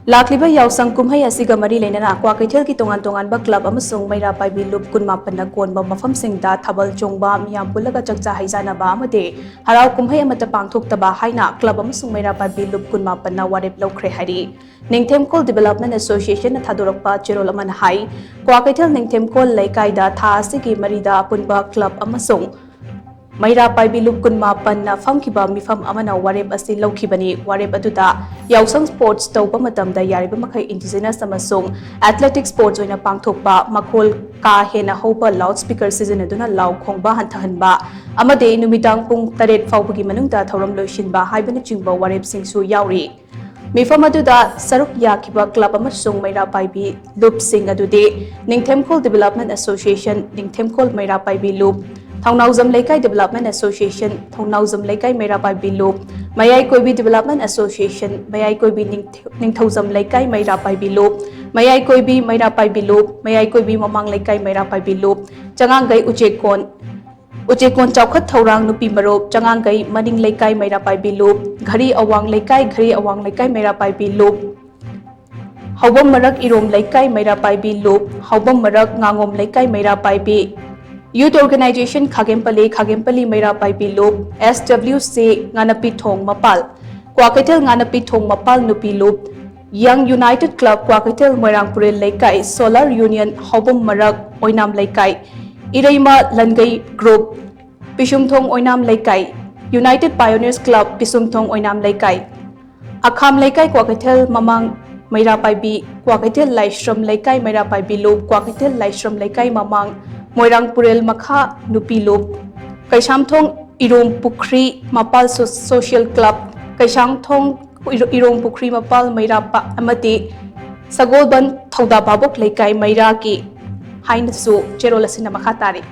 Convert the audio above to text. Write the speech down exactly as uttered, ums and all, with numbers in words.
ꯂꯥꯛꯂꯤꯕ ꯌꯥꯎꯁꯪ ꯀꯨꯝꯍꯩ ꯑꯁꯤꯒ ꯃꯔꯤ ꯂꯩꯅꯅ ꯀ꯭ꯋꯥꯀꯩꯊꯦꯜꯒꯤ ꯇꯣꯉꯥꯟ ꯇꯣꯉꯥꯟꯕ ꯀ꯭ꯂꯕ ꯑꯃꯁꯨꯡ ꯃꯩꯔꯥ ꯄꯥꯏꯕꯤ ꯂꯨꯞ ꯀꯨꯟꯃꯥꯄꯟꯅ ꯀꯣꯟꯕ ꯃꯐꯝꯁꯤꯡꯗ ꯊꯥꯕꯜ ꯆꯣꯡꯕ, ꯃꯤꯌꯥꯝ ꯄꯨꯜꯂꯒ ꯆꯥꯛꯆꯥ ꯍꯩꯖꯥꯅꯕ ꯑꯃꯗꯤ ꯍꯔꯥꯎ ꯀꯨꯝꯍꯩ ꯑꯃꯠꯇ ꯄꯥꯡꯊꯣꯛꯇꯕ ꯍꯥꯏꯅ ꯀ꯭ꯂꯕ ꯑꯃꯁꯨꯡ ꯃꯩꯔꯥ ꯄꯥꯏꯕꯤ ꯂꯨꯞ ꯀꯨꯟꯃꯥꯄꯟꯅ ꯋꯥꯔꯦꯞ ꯂꯧꯈ꯭ꯔꯦ ꯍꯥꯏꯔꯤ꯫ ꯅꯤꯡꯊꯦꯝꯈꯣꯜ ꯗꯤꯕꯦꯂꯞꯃꯦꯟ ꯑꯦꯁꯣꯁꯤꯌꯦꯁꯟꯅ ꯊꯥꯗꯣꯔꯛꯄ ꯆꯦꯔꯣꯜ ꯑꯃꯅ ꯍꯥꯏ, ꯀ꯭ꯋꯥꯀꯩꯊꯦꯜ ꯅꯤꯡꯊꯦꯝꯈꯣꯜ ꯂꯩꯀꯥꯏꯗ ꯊꯥ ꯑꯁꯤꯒꯤ ꯃꯔꯤꯗ ꯑꯄꯨꯟꯕ ꯀ꯭ꯂꯕ ꯑꯃꯁꯨꯡ ꯃꯩꯔꯥ ꯄꯥꯏꯕꯤ ꯂꯨꯞ ꯀꯨꯟꯃꯥꯄꯟꯅ ꯐꯝꯈꯤꯕ ꯃꯤꯐꯝ ꯑꯃꯅ ꯋꯥꯔꯦꯞ ꯑꯁꯤ ꯂꯧꯈꯤꯕꯅꯤ꯫ ꯋꯥꯔꯦꯞ ꯑꯗꯨꯗ ꯌꯥꯎꯁꯪ ꯁ꯭ꯄꯣꯔꯠꯁ ꯇꯧꯕ ꯃꯇꯝꯗ ꯌꯥꯔꯤꯕ ꯃꯈꯩ ꯏꯟꯗꯤꯖꯤꯅꯁ ꯑꯃꯁꯨꯡ ꯑꯦꯊꯂꯦꯇꯤꯛ ꯁ꯭ꯄꯣꯔꯠꯁ ꯑꯣꯏꯅ ꯄꯥꯡꯊꯣꯛꯄ, ꯃꯈꯣꯜ ꯀꯥ ꯍꯦꯟꯅ ꯍꯧꯕ ꯂꯥꯎꯗ ꯁ꯭ꯄꯤꯀꯔ ꯁꯤꯖꯤꯟꯅꯗꯨꯅ ꯂꯥꯎ ꯈꯣꯡꯕ ꯍꯟꯊꯍꯟꯕ ꯑꯃꯗꯤ ꯅꯨꯃꯤꯗꯥꯡ ꯄꯨꯡ ꯇꯔꯦꯠ ꯐꯥꯎꯕꯒꯤ ꯃꯅꯨꯡꯗ ꯊꯧꯔꯝ ꯂꯣꯏꯁꯤꯟꯕ ꯍꯥꯏꯕꯅꯆꯤꯡꯕ ꯋꯥꯔꯦꯞꯁꯤꯡꯁꯨ ꯌꯥꯎꯔꯤ꯫ ꯃꯤꯐꯝ ꯑꯗꯨꯗ ꯁꯔꯨꯛ ꯌꯥꯈꯤꯕ ꯀ꯭ꯂꯕ ꯑꯃꯁꯨꯡ ꯃꯩꯔꯥ ꯄꯥꯏꯕꯤ ꯂꯨꯞꯁꯤꯡ ꯑꯗꯨꯗꯤ ꯅꯤꯡꯊꯦꯝꯈꯣꯜ ꯗꯤꯕꯦꯂꯞꯃꯦꯟ ꯑꯦꯁꯣꯁꯤꯌꯦꯁꯟ ꯅꯤꯡꯊꯦꯝꯈꯣꯜ ꯃꯩꯔꯥ ꯄꯥꯏꯕꯤ ꯂꯨꯞ, ꯊꯧꯅꯥꯎꯖꯝ ꯂꯩꯀꯥꯏ ꯗꯤꯕꯦꯂꯞꯃꯦꯟ ꯑꯦꯁꯣꯁꯤꯌꯦꯁꯟ ꯊꯧꯅꯥꯎꯖꯝ ꯂꯩꯀꯥꯏ ꯃꯩꯔꯥ ꯄꯥꯏꯕꯤ ꯂꯨꯞ, ꯃꯌꯥꯏ ꯀꯣꯏꯕꯤ ꯗꯤꯕꯦꯂꯞꯃꯦꯟ ꯑꯦꯁꯣꯁꯤꯌꯦꯁꯟ ꯃꯌꯥꯏ ꯀꯣꯏꯕꯤ ꯅꯤꯡꯊ-, ꯅꯤꯡꯊꯧꯖꯝ ꯂꯩꯀꯥꯏ ꯃꯩꯔꯥ ꯄꯥꯏꯕꯤ ꯂꯨꯞ, ꯃꯌꯥꯏ ꯀꯣꯏꯕꯤ ꯃꯩꯔꯥ ꯄꯥꯏꯕꯤ ꯂꯨꯞ, ꯃꯌꯥꯏ ꯀꯣꯏꯕꯤ ꯃꯃꯥꯡ ꯂꯩꯀꯥꯏ ꯃꯩꯔꯥ ꯄꯥꯏꯕꯤ ꯂꯨꯞ, ꯆꯉꯥꯡꯒꯩ ꯎꯆꯦꯛꯀꯣꯟ, ꯎꯆꯦꯛꯀꯣꯟ ꯆꯥꯎꯈꯠ ꯊꯧꯔꯥꯡ ꯅꯨꯄꯤ ꯃꯔꯨꯞ, ꯆꯉꯥꯡꯒꯩ ꯃꯅꯤꯡ ꯂꯩꯀꯥꯏ ꯃꯩꯔꯥ ꯄꯥꯏꯕꯤ ꯂꯨꯞ, ꯘꯔꯤ ꯑꯋꯥꯡ ꯂꯩꯀꯥꯏ, ꯘꯔꯤ ꯑꯋꯥꯡ ꯂꯩꯀꯥꯏ ꯃꯩꯔꯥ ꯄꯥꯏꯕꯤ ꯂꯨꯞ, ꯍꯧꯕꯝ ꯃꯔꯛ ꯏꯔꯣꯝ ꯂꯩꯀꯥꯏ ꯃꯩꯔꯥ ꯄꯥꯏꯕꯤ ꯂꯨꯞ, ꯍꯧꯕꯝ ꯃꯔꯛ ꯉꯥꯉꯣꯝ ꯂꯩꯀꯥꯏ ꯃꯩꯔꯥ ꯄꯥꯏꯕꯤ, ꯌꯨꯊ ꯑꯣꯔꯒꯅꯥꯏꯖꯦꯁꯟ ꯈꯥꯒꯦꯝꯄꯜꯂꯤ, ꯈꯥꯒꯦꯝꯄꯜꯂꯤ ꯃꯩꯔꯥ ꯄꯥꯏꯕꯤ ꯂꯨꯞ, ꯑꯦꯁ ꯗꯕ꯭ꯂꯤꯎ ꯁꯤ ꯉꯥꯅꯄꯤ ꯊꯣꯡ ꯃꯄꯥꯜ, ꯀ꯭ꯋꯥꯀꯩꯊꯦꯜ ꯉꯥꯅꯄꯤ ꯊꯣꯡ ꯃꯄꯥꯜ ꯅꯨꯄꯤ ꯂꯨꯞ, ꯌꯪ ꯌꯨꯅꯥꯏꯇꯦꯗ ꯀ꯭ꯂꯕ ꯀ꯭ꯋꯥꯀꯩꯊꯦꯜ ꯃꯣꯏꯔꯥꯡꯄꯨꯔꯦꯜ ꯂꯩꯀꯥꯏ, ꯁꯣꯂꯔ ꯌꯨꯅꯤꯌꯟ ꯍꯧꯕꯝ ꯃꯔꯛ ꯑꯣꯏꯅꯥꯝ ꯂꯩꯀꯥꯏ, ꯏꯔꯩꯃ ꯂꯟꯒꯩ ꯒ꯭ꯔꯨꯞ, ꯄꯤꯁꯨꯝꯊꯣꯡ ꯑꯣꯏꯅꯥꯝ ꯂꯩꯀꯥꯏ, ꯌꯨꯅꯥꯏꯇꯦꯗ ꯄꯥꯏꯑꯣꯅꯤꯌꯔꯁ ꯀ꯭ꯂꯕ ꯄꯤꯁꯨꯝꯊꯣꯡ ꯑꯣꯏꯅꯥꯝ ꯂꯩꯀꯥꯏ, ꯑꯈꯥꯝ ꯂꯩꯀꯥꯏ ꯀ꯭ꯋꯥꯀꯩꯊꯦꯜ ꯃꯃꯥꯡ ꯃꯩꯔꯥ ꯄꯥꯏꯕꯤ, ꯀ꯭ꯋꯥꯀꯩꯊꯦꯜ ꯂꯥꯏꯁ꯭ꯔꯝ ꯂꯩꯀꯥꯏ ꯃꯩꯔꯥ ꯄꯥꯏꯕꯤ ꯂꯨꯞ, ꯀ꯭ꯋꯥꯀꯩꯊꯦꯜ ꯂꯥꯏꯁ꯭ꯔꯝ ꯂꯩꯀꯥꯏ ꯃꯃꯥꯡ ꯃꯣꯏꯔꯥꯡ ꯄꯨꯔꯦꯜ ꯃꯈꯥ ꯅꯨꯄꯤ ꯂꯨꯞ, ꯀꯩꯁꯥꯝꯊꯣꯡ ꯏꯔꯣꯝ ꯄꯨꯈ꯭ꯔꯤ ꯃꯄꯥꯜ ꯁꯣ-, ꯁꯣꯁꯤꯌꯦꯜ ꯀ꯭ꯂꯕ, ꯀꯩꯁꯥꯝꯊꯣꯡ ꯏꯔꯣ-, ꯏꯔꯣꯝ ꯄꯨꯈ꯭ꯔꯤ ꯃꯄꯥꯜ ꯃꯩꯔꯥ ꯄꯥ-, ꯑꯃꯗꯤ ꯁꯒꯣꯜꯕꯟ ꯊꯧꯗꯥ ꯚꯥꯕꯣꯛ ꯂꯩꯀꯥꯏ ꯃꯩꯔꯥꯒꯤ ꯍꯥꯏꯅꯁꯨ ꯆꯦꯔꯣꯜ ꯑꯁꯤꯅ ꯃꯈꯥ ꯇꯥꯔꯤ꯫